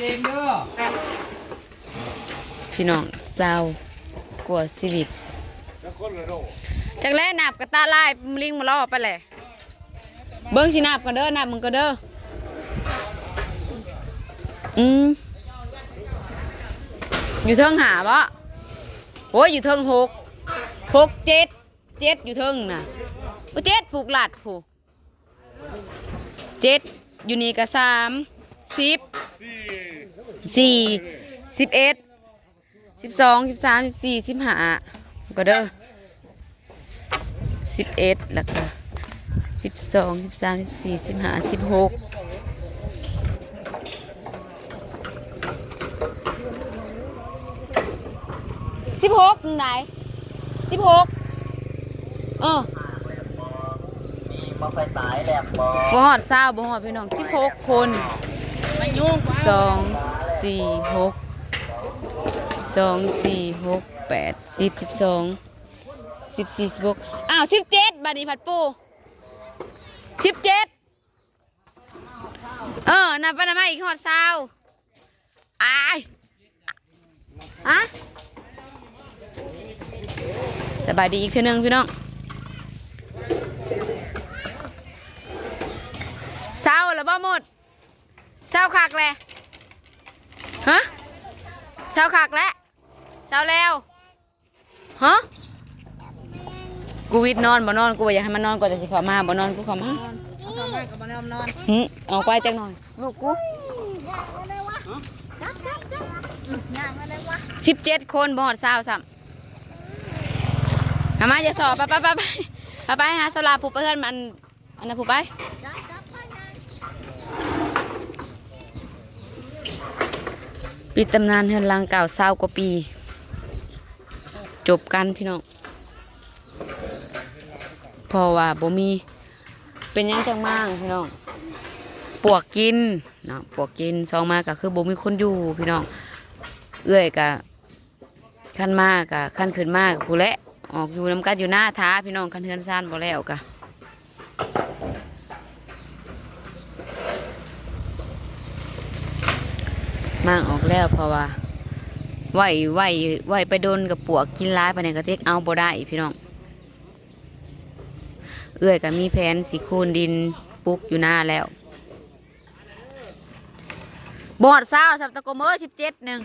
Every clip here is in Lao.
ພີ່ນ້ອງ ຊາວກວ່າຊີວິດ ຈັກແລະ ນັບກະຕາລາຍ ມາລິງມາລໍໄປແຫຼະ. ເບິ່ງ ຊິນັບກ່ອນເດີ ນັບເບິ່ງກ່ອນເດີ. ອືມ ຢູ່ເທິງຫ້າບໍ? ໂອ້ຍ ຢູ່ເທິງຫົກ ຫົກ ເຈັດ ເຈັດ ຢູ່ເທິງນະ. ໂອ້ ເຈັດ ຜູກລັດ ຜູ້ ເຈັດ ຢູ່ນີ້ກະສາມ ສິບ ສີ່ ສິບເອັດ ສິບສອງ ສິບສາມ ສິບສີ່ ສິບຫ້າ ກະເດີ ສິບເອັດ ແລ້ວກະ ສິບສອງ ສິບສາມ ສິບສີ່ ສິບຫ້າ ສິບຫົກ ສິບຫົກ ຈັ່ງໃດ ສິບຫົກ ເອີ ບໍ່ຮອດຊາວ ບໍ່ຮອດ ພີ່ນ້ອງ ສິບຫົກຄົນ ສອງ ສີ່ ຫົກ ສອງ ສີ່ ຫົກ ແປດ ສິບ ສິບສອງ ສິບສີ່ ສິບຫົກ ອ້າວ ສິບເຈັດ ບາດນີ້ພັດປູ ສິບເຈັດ ເອີ ນັບໄປນັບມາອີກຮອດຊາວ ອາຍ ຮະ ສະບາຍດີອີກເທື່ອໜຶ່ງ ພີ່ນ້ອງ ເຊົາແລ້ວບໍ່ໝົດ ເຊົາຄັກແຫຼະ ຮະ ເຊົາຄັກແຫຼະ ເຊົາແລ້ວ ຮະ ກູວິດນອນບໍ່ນອນ ກູບໍ່ຢາກໃຫ້ມັນນອນ ກວ່າຈະຊິເຂົ້າມາ ບໍ່ນອນ ກູເຂົ້າມາ ເຂົ້າມາກໍບໍ່ຍອມນອນ ຫຶ ອອກໄປຈັກໜ່ອຍ ລູກກູ ສິບເຈັດຄົນ ບໍ່ຮອດຊາວຊ້ຳ ເອົາມາ ຢ່າສໍ້ ໄປ ໄປ ໄປ ໄປ ໄປຫາສາລາ ຜູ້ໄປເຮືອນມັນ ອັນນັ້ນຜູ້ໄປ ປິດຕຳນານເຮືອນຫຼັງເກົ່າ ຊາວກວ່າປີ ຈົບກັນພີ່ນ້ອງ ເພາະວ່າບໍ່ມີ ເປັນຫຍັງຈັ່ງມ້າງພີ່ນ້ອງ ປວກກິນເນາະ ປວກກິນ ສອງມາກະຄືບໍ່ມີຄົນຢູ່ພີ່ນ້ອງ ເອື້ອຍກະ ຄັນມາກະ ຄັນຂຶ້ນມາກະພຸ້ນແຫຼະ ອອກຢູ່ນຳກັນຢູ່ນາຖ້າພີ່ນ້ອງ ຄັນເຮືອນຊານບໍ່ແລ້ວກະ ມ້າງອອກແລ້ວ ເພາະວ່າໄວ້ ໄວ້ ໄວ້ໄປດົນກະປວກກິນຫຼາຍປານໃດກະເຕັກເອົາບໍ່ໄດ້ພີ່ນ້ອງ ເອື້ອຍກະມີແຜນຊິຄູນດິນປຸກຢູ່ນາແລ້ວ. ບໍ່ຮອດຊາວຊ້ຳ ຕະກົມເອີຍ ສິບເຈັດໜຶ່ງ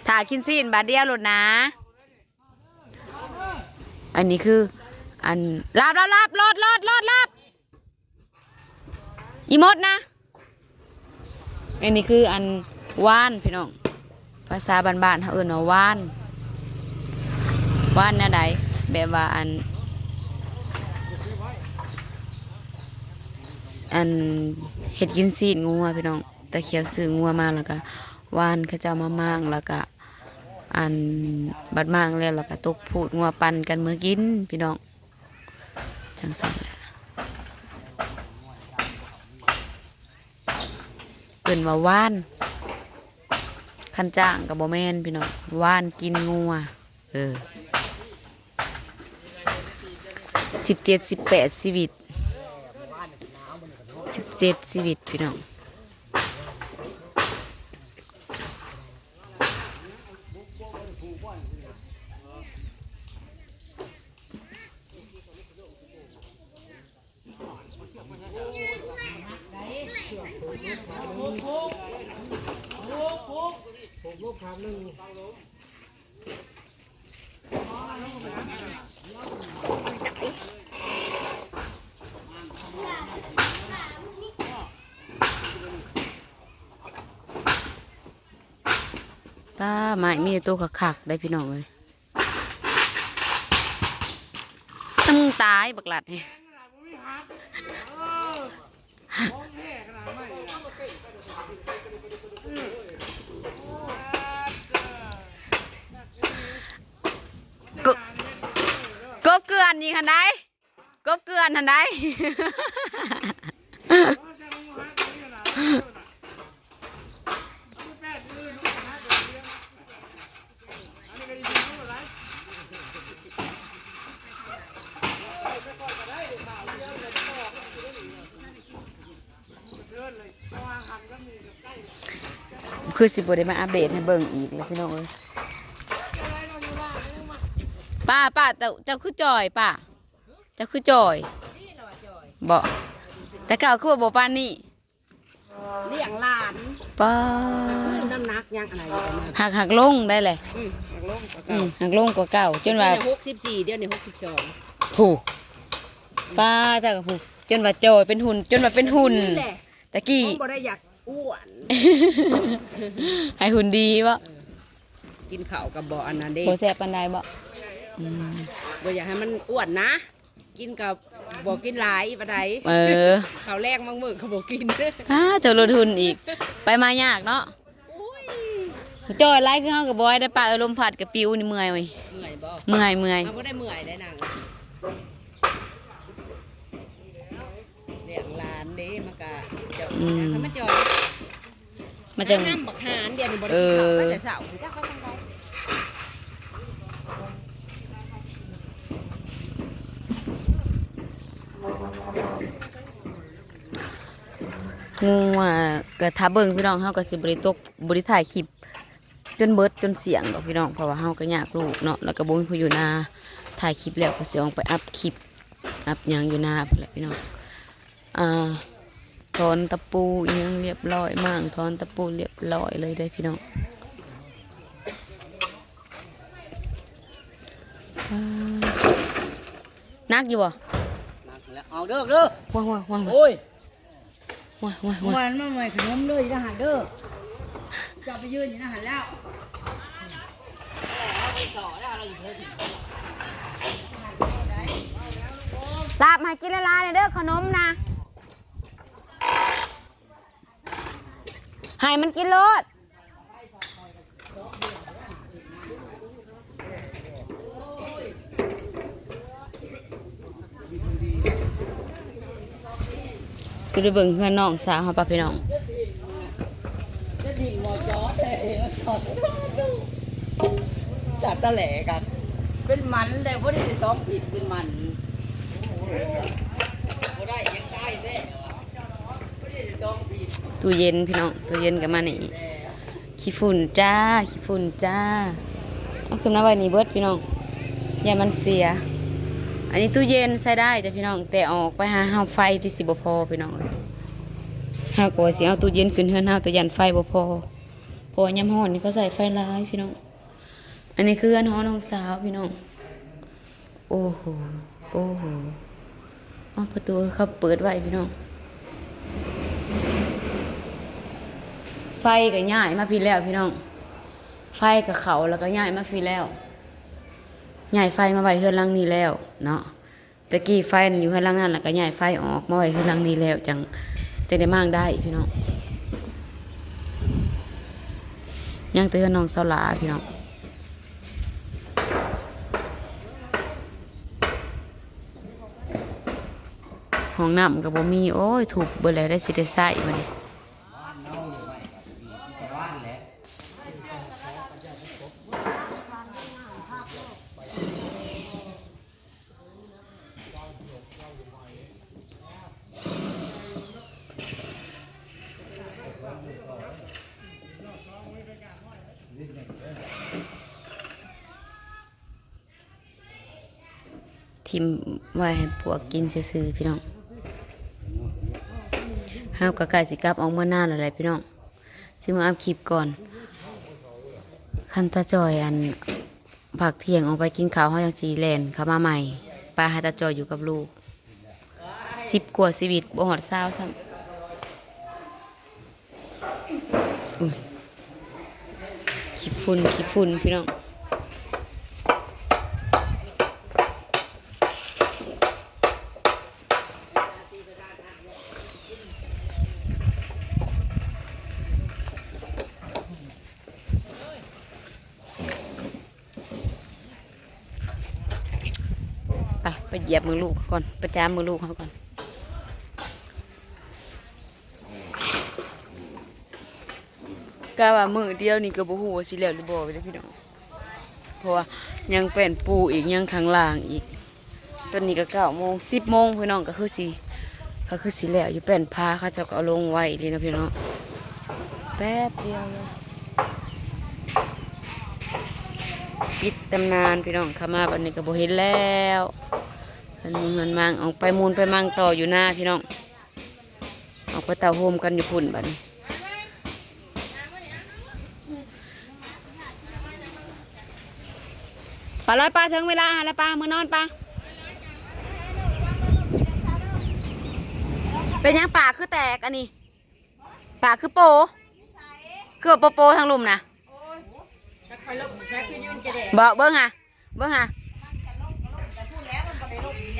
ຖ້າກິນຊີ້ນບາດດຽວໂລດນາ. ອັນນີ້ຄື ອັນ ລາບ ລາບ ລາບ ໂລດ ໂລດ ໂລດ ລາບ. ອີ່ມົດນະ ອັນນີ້ຄືອັນຫວ່ານພີ່ນ້ອງ ພາສາບ້ານໆເຮົາເອີ້ນວ່າຫວ່ານ ຫວ່ານແນວໃດ ແບບວ່າອັນ ອັນເຮັດກິນຊີ້ນງົວພີ່ນ້ອງ ຕາຂຽວຊື້ງົວມາແລ້ວກະຫວ່ານ ເຂົາເຈົ້າມາມ້າງ ແລ້ວກະອັນ ບັດມ້າງແລ້ວ ແລ້ວກະຕົກພູດງົວປັ່ນກັນເມືອກິນພີ່ນ້ອງ. ຈັ່ງຊັ້ນແຫຼະ ເອີ້ນວ່າຫວ່ານ ຄັນຈ້າງກະບໍ່ແມ່ນພີ່ນ້ອງ ຫວ່ານກິນງົວ ເອີ ສິບເຈັດ ສິບແປດຊີວິດ ສິບເຈັດຊີວິດພີ່ນ້ອງ. ປ້າ ໄມ້ມີແຕ່ໂຕຄັກໆ ໄດ໋ພີ່ນ້ອງເອີຍ. ຕຶງຕາຍບັກລັດນີ້ ກົບ ກົບເກືອນອີກຫັ້ນໃດ໋ ກົບເກືອນຫັ້ນໃດ໋. ຄືຊິບໍ່ໄດ້ມາອັບເດດໃຫ້ເບິ່ງອີກແລ້ວພີ່ນ້ອງເອີຍ. ປ້າ ປ້າ ເຈົ້າ ເຈົ້າຄືຈ່ອຍ ປ້າ ເຈົ້າຄືຈ່ອຍ ບໍ່? ແຕ່ເກົ່າຄືວ່າບໍ່ປານນີ້. ລ້ຽງຫຼານ ປ້າ ນ້ຳໜັກຍັງອັນໃດຢູ່ປະມານ ຫັກ ຫັກລົງໄດ້ແຫຼະ. ອືມ ຫັກລົງກວ່າ ອື ເກົ່າ ຫັກລົງກວ່າເກົ່າ ຈົນວ່າ ແຕ່ກ່ອນຫົກສິບສີ່ ດຽວນີ້ຫົກສິບສອງ ຜູ້ ປ້າ ເຈົ້າກໍຜູ້ ຈົນວ່າຈ່ອຍເປັນຫຸ່ນ ຈົນວ່າເປັນຫຸ່ນ ແຫຼະ ແຕ່ກີ້ ບໍ່ໄດ້ຢາກ ອ້ວນ ໃຫ້ຫຸ່ນດີບໍ່? ເອີ ກິນເຂົ້າກໍບໍ່ອັນນັ້ນເດ້ ບໍ່ແຊບປານໃດບໍ່? ອືມ ບໍ່ຢາກໃຫ້ມັນອ້ວນນະ ກິນກໍບໍ່ກິນຫຼາຍປານໃດ. ເອີ ເຂົ້າແລງບາງມື້ກໍບໍ່ກິນ. ອ້າ ເຈົ້າລົດຫຸ່ນອີກ ໄປມາຍາກເນາະ. ໂອ້ຍ ຈ່ອຍຫຼາຍຄືເຮົາກໍບໍ່ໄດ້ ປ້າເອີຍ ລົມພັດກໍປິວນີ້ ເມື່ອຍເວີຍ. ເມື່ອຍບໍ່? ເມື່ອຍ ເມື່ອຍ ເຮົາບໍ່ໄດ້ເມື່ອຍໄດ໋ນາງ. ລ້ຽງຫຼານເດ້ ມັນກະ ອືມ ມັນຈ່ອຍ ມັນຈັ່ງ ຫານ້ຳບັກຫານ ດຽວນີ້ບໍ່ໄດ້ ເອີ ກິນເຂົ້າ ມາແຕ່ເຊົ້າ ຈັກໄປທາງໃດ. ງູ ອ່າ ກະຖ້າເບິ່ງພີ່ນ້ອງ ເຮົາກະຊິບໍ່ໄດ້ຕົກ ບໍ່ໄດ້ຖ່າຍຄລິບ ຈົນເບິດຈົນສ່ຽງດອກພີ່ນ້ອງ ເພາະວ່າເຮົາກໍຍາກລູກເນາະ ແລ້ວກໍບໍ່ມີຜູ້ຢູ່ນາ. ຖ່າຍຄລິບແລ້ວກໍຊິອອກໄປອັບຄລິບ ອັບຫຍັງຢູ່ນາພຸ້ນແຫຼະພີ່ນ້ອງ. ອ່າ ຖອນຕະປູອີ່ຫຍັງລຽບລ້ອຍ ມ້າງຖອນຕະປູລຽບລ້ອຍເລີຍເດ້ພີ່ນ້ອງ. ອ່າ ໜັກຢູ່ບໍ່? ໜັກແລ້ວ ເອົາເດີ ເດີ ໂອ້ຍ ໂອ້ຍ ໂອ້ຍ ໂອ້ຍ ໂອ້ຍ ມັນມາໃໝ່ຂະໜົມເດີ ຢູ່ຫັ້ນເດີ ເຈົ້າໄປຢືນຢູ່ຫັ້ນແລ້ວ ລາບໃຫ້ກິນຫຼາຍໆແດ່ເດີ ຂະໜົມນະ ໃຫ້ມັນກິນໂລດ. ຄືໄດ້ເບິ່ງເຮືອນນ້ອງສາວເຮົາປະພີ່ນ້ອງ ຈາກຕະແຫຼກະເປັນໝັນແລ້ວ ບໍ່ໄດ້ສອງທິດເປັນໝັນ ບໍ່ໄດ້ຫຍັງຕາຍແທ້ ບໍ່ໄດ້ສອງທິດ. ຕູ້ເຢັນພີ່ນ້ອງ ຕູ້ເຢັນກໍມານີ້. ຂີ້ຝຸ່ນຈ້າ ຂີ້ຝຸ່ນຈ້າ ເອົາຂຶ້ນມາໄວ້ນີ້ເບິດພີ່ນ້ອງ ຢ້ານມັນເສຍ. ອັນນີ້ຕູ້ເຢັນໃຊ້ໄດ້ຈ້ະພີ່ນ້ອງ ແຕ່ອອກໄປຫາເຮົາໄຟທີ່ຊິບໍ່ພໍພີ່ນ້ອງເອີຍ. ເຮົາກໍວ່າຊິເອົາຕູ້ເຢັນຂຶ້ນເຮືອນເຮົາ ແຕ່ຢ້ານໄຟບໍ່ພໍ ເພາະວ່າຍາມຮ້ອນນີ້ເຂົາໃຊ້ໄຟຫຼາຍພີ່ນ້ອງ. ອັນນີ້ຄືເຮືອນຫໍນ້ອງສາວພີ່ນ້ອງ. ໂອ້ໂຫ ໂອ້ໂຫ ເອົາປະຕູເຂົາເປີດໄວ້ພີ່ນ້ອງ. ໄຟກໍຍ້າຍມາພີ້ແລ້ວພີ່ນ້ອງ ໄຟກໍເຂົ້າ ແລ້ວກໍຍ້າຍມາພີ້ແລ້ວ ຍ້າຍໄຟມາໄວ້ເຮືອນຫຼັງນີ້ແລ້ວເນາະ. ແຕ່ກີ້ໄຟນັ້ນຢູ່ເຮືອນຫຼັງນັ້ນ ແລ້ວກໍຍ້າຍໄຟອອກມາໄວ້ເຮືອນຫຼັງນີ້ແລ້ວ ຈັ່ງ ຈັ່ງໄດ້ມ້າງໄດ້ພີ່ນ້ອງ. ຍັງແຕ່ເຮືອນນ້ອງສາວຫຼ້າພີ່ນ້ອງ. ຫ້ອງນ້ຳກໍບໍ່ມີ ໂອ້ຍ ທຸບເບິດແລ້ວ ໄດ້ຊິໄດ້ໃຊ້ບັດນີ້. ຖິ້ມໄວ້ໃຫ້ປວກກິນຊື່ໆ ພີ່ນ້ອງ. ເຮົາກໍໃກ້ຊິກັບອອກເມືອນາແລ້ວແຫຼະພີ່ນ້ອງ ຊິມາອັບຄລິບກ່ອນ. ຄັນຕາຈ່ອຍ ອັນ ພັກທ່ຽງອອກໄປກິນເຂົ້າ ເຮົາຈັ່ງຊິແລ່ນເຂົ້າມາໃໝ່ ປະໃຫ້ຕາຈ່ອຍຢູ່ກັບລູກ. ສິບກວ່າຊີວິດ ບໍ່ຮອດຊາວຊ້ຳ. ໂອ້ຍ ຂີ້ຝຸ່ນ ຂີ້ຝຸ່ນ ພີ່ນ້ອງ. ໄປ ໄປຢຽບເບິ່ງລູກເຂົາກ່ອນ ໄປຈາມເບິ່ງລູກເຂົາກ່ອນ. ກະວ່າມື້ດຽວນີ້ກໍບໍ່ຮູ້ວ່າຊິແລ້ວຫຼືບໍ່ເດ້ພີ່ນ້ອງ ເພາະວ່າຍັງແປ້ນປູອີກ ຍັງຂ້າງລ່າງອີກ. ຕອນນີ້ກໍເກົ້າໂມງ ສິບໂມງພີ່ນ້ອງ ກໍຄືຊິ ກໍຄືຊິແລ້ວຢູ່ ແປ້ນຜ້າເຂົາເຈົ້າກໍເອົາລົງໄວອີ່ຫຼີເນາະພີ່ນ້ອງ ແປັບດຽວເລີຍ. ປິດຕຳນານພີ່ນ້ອງ ເຂົ້າມາບັດນີ້ກໍບໍ່ເຫັນແລ້ວ. ເຮືອນມຸງເຮືອນມັງ ອອກໄປມູນໄປມັງຕໍ່ຢູ່ນາພີ່ນ້ອງ. ອອກໄປເຕົ້າໂຮມກັນຢູ່ພຸ້ນບັດນີ້. ໄປເລີຍປ້າ ເຖິງເວລາຫັ້ນລະປ້າ ເມືອນອນປ້າ. ເປັນຫຍັງປາກຄືແຕກອັນນີ້? ປາກຄືໂປ ຄືວ່າໂປໂປທາງລຸ່ມນະ. ບໍ່ ເບິ່ງຫາ ເບິ່ງຫາ.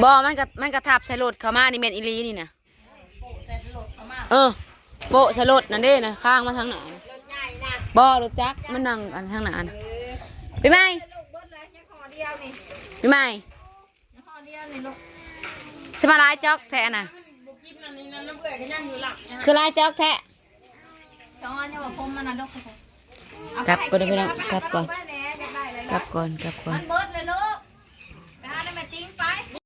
ບໍ່ ມັນກະ ມັນກະທັບໃສ່ລົດເຂົ້າມານີ້ ແມ່ນອີ່ຫຼີນີ້ນະ. ເອີ ໂປະໃສ່ລົດນັ້ນເດ້ນະ ຄ້າງມາທາງໜ້າ. ບໍ່ ລົດຈັກ ມັນນັ່ງອັນທາງໜ້ານະ. ປີໃໝ່ ປີໃໝ່ ຊິມາຫຼາຍຈອກແທ້ນະ ຄືຫຼາຍຈອກແທ້. ກັບກ່ອນເດີພີ່ນ້ອງ ກັບກ່ອນ ກັບກ່ອນ ກັບກ່ອນ.